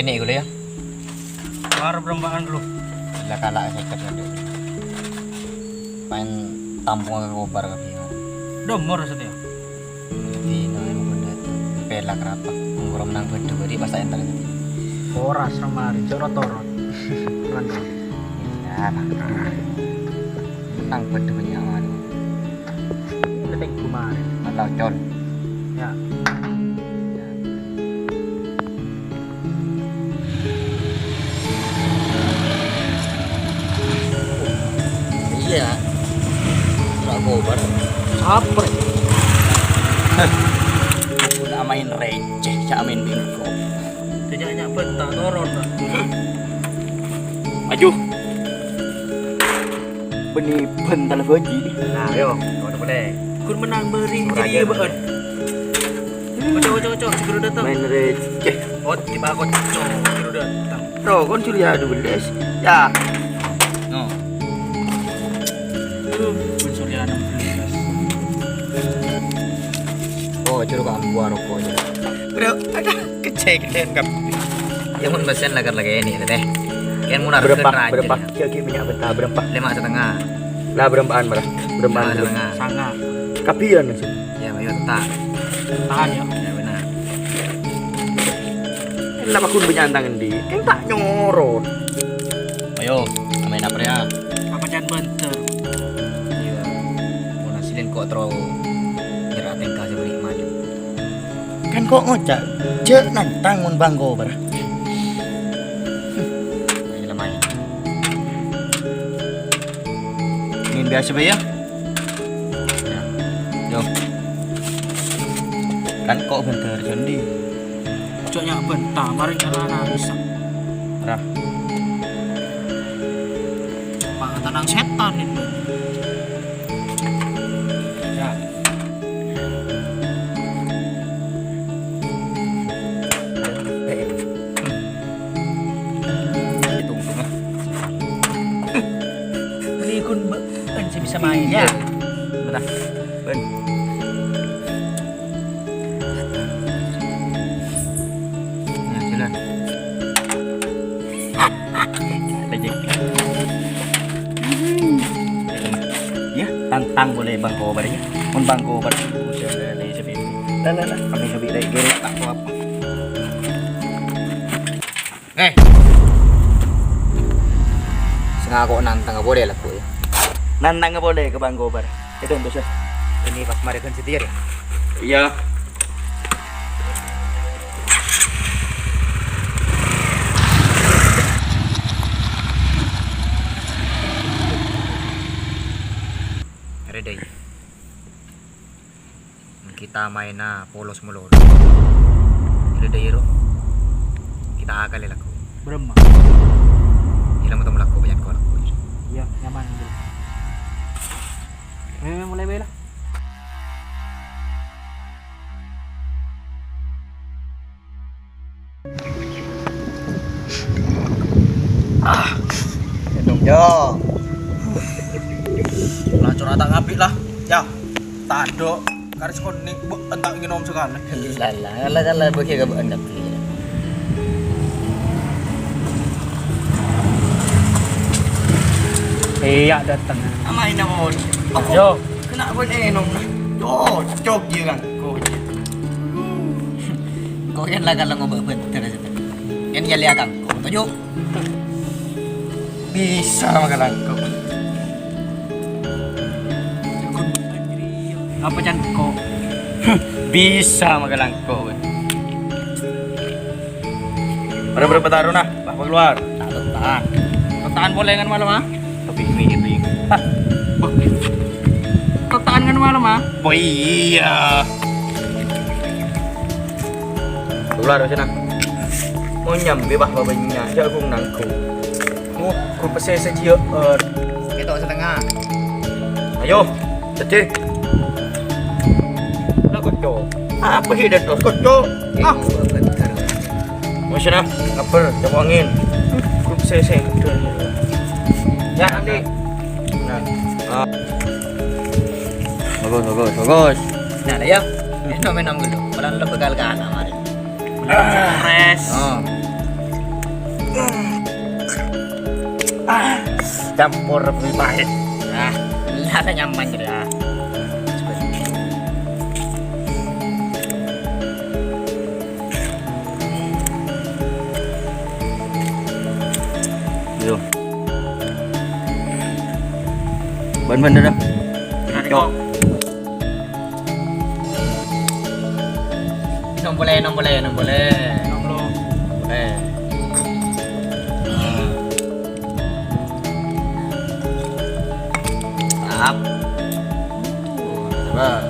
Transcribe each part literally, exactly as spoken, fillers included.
Ini ghulâ, yâ. Mar berembaan dulu. Lah, kala' seket, aduh. Main tampung ka kobar kabhi. Domor sateya. Dina ayo bendher. Pelak rapat. Ngkorom nang bendher, berri' pas tak entar. Ora semari, joro torot. Bukan torot. Iya, Pak. Nang bendher nyaman. Ini penting kemarin. Malah col. Ya. Iya. Ora kobar. Sapre. Aku nak main receh, cak main bingko. Tidak nyaman tak toron. Maju. Bânnè bân telepon, Ji. Nah, yo, kawan boleh. Kun menang beri Ora diri aja. Baan. Ojo, ojo, ojo, segera datang. Main receh. Oh, tiba aku cocok, segera datang. Bro, kon Surya dua belas. Ya. No. Tuh, kun Surya enam belas. Oh, jeruk ambu rokok aja. Bro, ada kecek dan kap. Ya, mun pesen lakar lagi ini, Teh. Kan murah Berapa? Berapa? Kaki minyak benta berapa? Lima setengah. Lah, berapaan malah? Berapaan? Lima setengah. Sanga. Kapian sih? Ya, ayo, tak. Tahan, ya. Ya, benar. Lah, aku punya tangan di. Kan tak nyorot. Ayo, main apa ya? Apa can banter? Iya. Mau nasilin kok terlalu nyerah tingkah seperti maju. Kan kok ngoca', jhâ' nantang mon bângko, Bar. Ayo, lemah. Ini biasa, Bay, ya? Ya. Yo. Kan kok bender, Jondi? Ojo nyak benta, mari nyala nangis. Rah. Pangatanang setan itu. Ya. Beri kun be-, kan sih bisa main ya. Benar. Ben. Nah, jalan. Lagi. Ya, tantang boleh bângko Bar ya. Mun bângko Bar. Lah, lah, lah. Kami lebih baik gini, tak apa. Eh. Sengako nantang boleh lah, Bu, ya. Nantang boleh ka bângko Bar. Itu untuk saya. Ini pas mari kan setir ya? Iya. Ready. Kita maina polos molor. Ready, ro. Kita akal ya, lagu. Beremma. Ila mau temu lagu, banyak kau lagu. Iya, nyaman, gitu. Ayo, mulai, mulai lah. Ah. Yo. Lah, curhat tak ngabik lah. Ya. Tanduk. Karis konik, bu, entak nginom sekali. Lah, lah, lah, lah, bagi ka bu, endak. Iya, datang. Ama ini, mon. Apa? Yo. Kena pun enom. Yo, cok, jiran. Kok. Kok kan lah kalau ngobak bener, kan ya lihat kan. Kok tujuh. Bisa makan langkok. Apa can kok? Bisa makan langkok. Ada berapa taruh nah? Bah, keluar. Tak letak. Letakan polengan malam, ah? Tapi ini, ini. Hah? Bah. Letakan kan malam, ah? Oh iya. Keluar sini. Mau nyambi, bah, babanya. Jagung nangku. Oh, ku pesese jiya, eh. Ketok setengah. Ayo, cecek. Lah, kocok. Apa sih, Dad? Kocok. Ah. Masih nah, ngaper, coba angin. Ku pesese. Ya, nanti. Nah. Ah. Bagus, bagus, bagus. Nah, ya. Minum, minum dulu. Pelan lo bakal kalah, mari. Stres. Oh. Ah, campur lebih pahit. Ah, iya, nyaman jadi, ah. Yo. Ban-ban dah. Cok. Nom boleh, nom boleh, nom boleh. Nom boleh. Tap. Coba.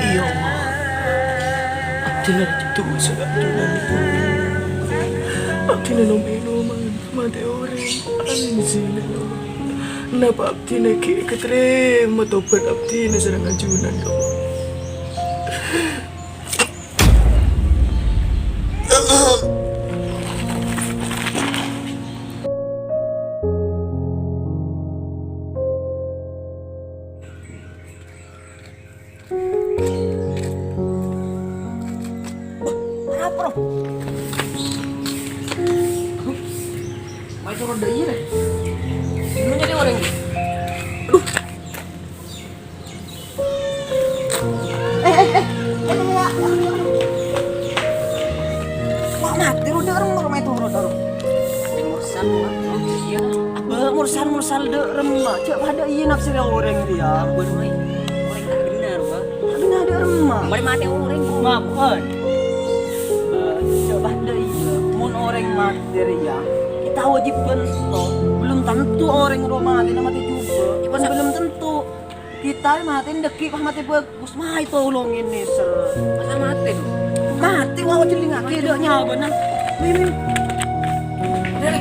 Iyâ, Allah. Abdhina rajâ dusa ka Junjungan. Abdhina nom-ènoman matè orèng. Amin, ya Allah. Napa abdhina ghi' èkatarèma tobat abdhina sareng ajunan, ya Allah. Apa, Bro? Mai turun dâ' iyâ, rè. Dulu nyarè orèng. Aduh. Eh, eh, eh, eh, eh, eh. Wah, matè, Bro, dâ' remma, Bro, mai turun, Bro. Mursal, Bro. Iya. Apa mursal, mursal dâ' remma? Cè' padâ iyâ nafsèra orèng rèya. Ampon, Mai. Orèng ta' bhender, Bro. Ta' bhender dâ' remma. Mai matè orèng, Bro. Ngapan? Cè' padâ iyâ. Mon orèng matè rèya, kita wajib bantu. Belum tentu orèng rowa matèna matè jhubâ'. Iya, Bos. Belum tentu. Kita matè dâgghi' pas matè bagus, mai tolongè nèser. Masa matè, Bro? Matè, wah, jhâlingngaghi dâ' nyabâna. Mè, mè. Rè, rè.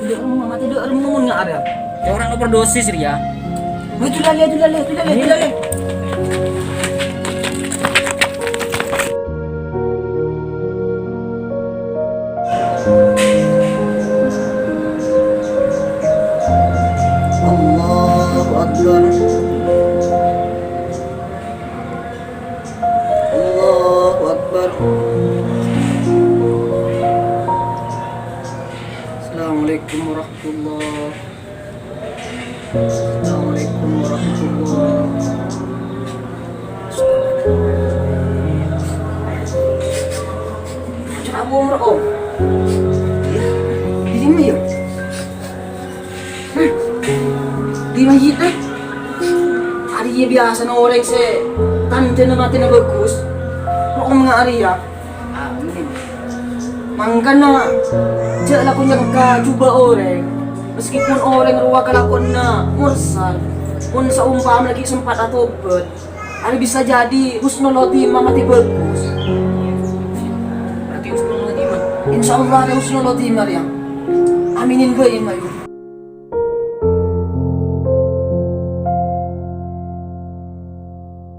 Dâ' remma, matè dâ' remma mon nga' arèya. Yâ, orèng overdosis rèya. Wah, jhulâlè, jhulâlè, jhulâlè, jhulâlè. Allahu Akbar. Iyâ, biyasana orèng sè tandhâna matèna bhâghus, ro'om nga' arèya. Amin. Mangkana, jhâ' lako nyangka jhubâ' orèng, meskipun orèng rowa kalakowanna morsal, mon saompamana ghi' sempat atobhât, arè bisa jadi husnul khotimah matè bhâghus. Berarti husnul khotimah? Insyaallah arè husnul khotimah, rèya. Aminin bhâi, Mayu.